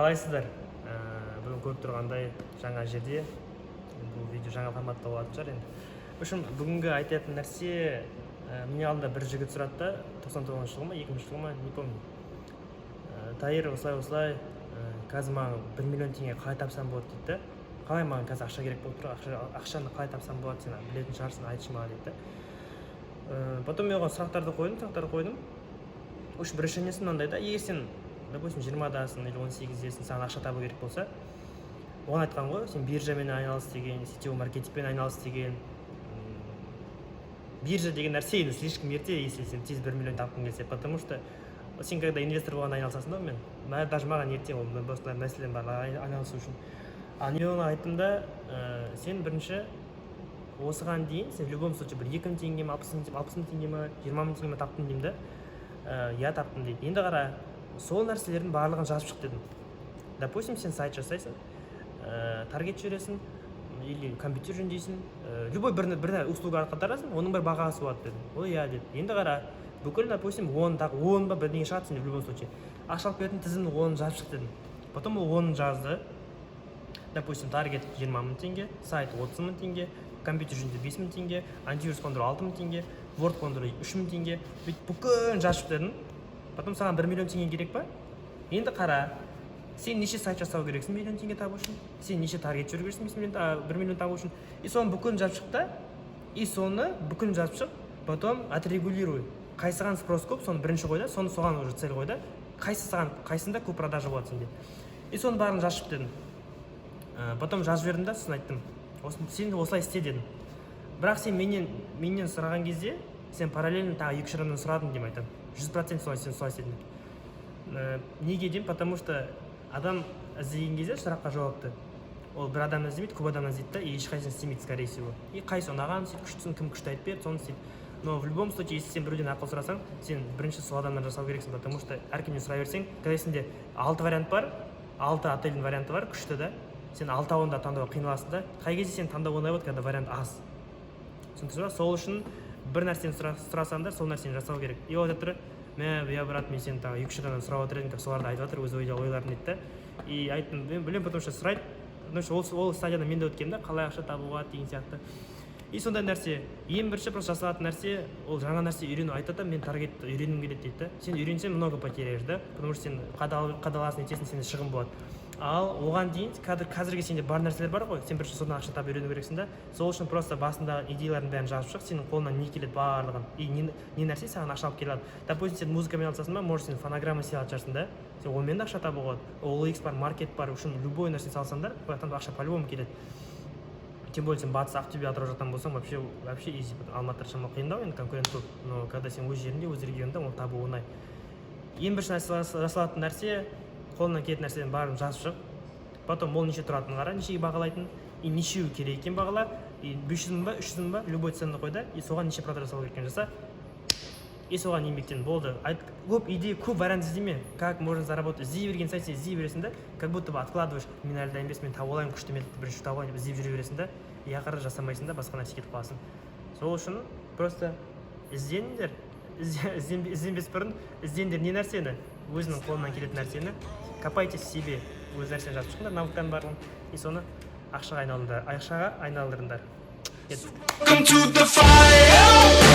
Қалайсыздар? Бүгін көріп тұрғандай, жаңа жерде. Бұл видео жаңа форматта болатын шығар енді. В общем, бүгінгі айтатын нәрсе, менің алдымда бір жігіт сұрады да, 99-жылғы ма, 2000 жылғы ма, не помню. Таир, осылай осылай, қазір маған 1 миллион теңге қалай тапсам болады дейді да. Қалай, маған қазір ақша керек болып тұр, ақшаны қалай тапсам болады, сен білетін шығарсың, айтшы маған дейді да. Потом мен оған сұрақтарды қойдым. В общем, решениесі мынандай да: егер сен, допустим, 20-дасың или 18-десің, саған ақша табу керек болса, оған айтқан ғой, сен биржамен айналыс деген, сетевой маркетингпен айналыс деген. Биржа деген нәрсе енді слишком ерте, если сен тез 1 миллион тапқың келсе, потому что сен когда инвестор болғанда айналысасың да онымен. Даже маған ерте ол, осындай мәселенің барлығы айналысу үшін. Ал мен оған айттым да, сен бірінші осыған дейін сен в любом случае бір 2000 теңге ма, 60 мың теңге ма, 20 мың теңге ма таптың деймін да. Иә, таптым дейді. Енді қара, сол нәрселердің барлығын жазып шық дедім. Допустим, сен сайт жасайсың, таргет жібересің или компьютер жөндейсің, любой бір услуга қайтарасың, оның бір бағасы болады дедім. Ол иә деді. Енді қара, бүкіл, допустим, 10, тағы 10 ба, бірдеңе шығады сенде, в любом случае ақша алып келетін тізімнің 10-ын жазып шық дедім. Потом ол 10-ын жазды. Допустим, таргет 20 мың теңге, сайт 30 мың теңге, компьютер жөндеу 5000 теңге, антивирус қондыру 6000 теңге, Word қондыру 3000 теңге. Бүйтіп бүкілін жазып шық дедім. Потом саған 1 миллион теңге керек па? Енді қара, сен неше сайт жасау керексің миллион теңге табу үшін, сен неше таргет жүру керексің 5 миллион, 1 миллион табу үшін? И соның бүкілін жазып шық та, и соны бүкілін жазып шық. Потом отрегулируй, қайсыған спрос көп, соны бірінші қой да, соны, соған уже цель қой да, қайсы саған, қайсында көп продажа болады сенде, и соның барлығын жазып шық дедім. Потом жазып жібердім да, сосын айттым: осы сен осылай істе дедім. Бірақ сен менен сұраған кезде сен параллельно тағы екі үш адамнан сұрадың деймін, айтамын, 100% солай, сен солай істедің. Неге деймін? Потому что адам іздеген кезде сұраққа жауапты ол бір адамнан іздемейді, көп адамнан іздейді да, и ешқайсысын істемейді, скорее всего. И қайсысы ұнаған, сөйтіп күштісін, кім күшті айтып берді, соны істейді. Но в любом случае, если сен біреуден ақыл сұрасаң, сен бірінші сол адамнан жасау керексің, потому что әркімнен сұрай берсең, когда сенде алты вариант бар, алты отельдің варианты бар күшті да, сен алтауын да таңдауға қиналасың да. Қай кезде сен таңдау оңай болады? Когда вариант аз, түсіндің ба? Сол үшін бір нәрсені сұрасаңдар, сол нәрсені жасау керек. И ол айтып тұр: мә, иә, брат, мен сені тағы екі үш адамнан сұрап отыр едім, солар да айтып жатыр өз ойларын дейді да. И айттым: мен білемін, потому что сұрайды, потому что ол стадиядан мен де өткенмін да, қалай ақша табуға деген сияқты. И сондай нәрсе, ең бірінші просто жасалатын нәрсе ол жаңа нәрсе үйрену. Айтады да, мен таргетті үйренгім келеді дейді да. Сен үйренсең, много потеряешь да, потому что сен қадаласың, нетесің, сенде шығын болады. Ал оған дейін қазіргі сенде бар нәрселер бар ғой, сен бірінші содан ақша тауып үйрену керексің да. Сол үшін просто басындағы идеялардың бәрін жазып шық, сенің қолыңнан не келеді барлығын и не нәрсе саған ақша алып келе алады. Допустим, сен музыкамен айналысасың ба, может, сен фонограмма істей алатын шығарсың да, сен онымен де ақша табуға болады. OLX бар, маркет бар, в общем, любой нәрсе салсаңдар, ол жақтан ақша по любому келеді. Тем более сен батыс, Ақтөбе, Атырау жақтан болсаң, вообще изи. Алматыда шамалы қиындау енді, конкурент көп, но когда сен өз жеріңде, өз регионда, оны табу оңай. Ең бірінші жасалатын нәрсе: қолыңнан келетін нәрселердің бәрін жазып шық. Потом ол неше тұратынын қара, нешеге бағалайтынын и нешеу керек екенін бағала. И 500 мың ба, 300 мың ба, любой ценаны қой да, и соған неше продажа жасау керек екенін жаса, и соған еңбектен, болды. Айт, көп идея, көп вариант іздеме, как можно заработать іздей берген сайын сен іздей бересің да, как будто бы откладываешь: мен әлі дайын емеспін, мен тауып алайын күшті методты, бірінші тауып алайын деп іздеп жүре бересің да, и ақыры жасамайсың да, басқа нәрсеге кетіп қаласың. Сол үшін просто ізденіңдер. Ізденбес бұрын іздеңдер не нәрсені, өзінің қолынан келетін нәрсені. Копайтесь в себе, өз нәрсені жазып шығыңдар, навыктардың барлығын, и соны ақшаға айналдырыңдар, ақшаға айналдырыңдар. Кеттік. Welcome to the fire.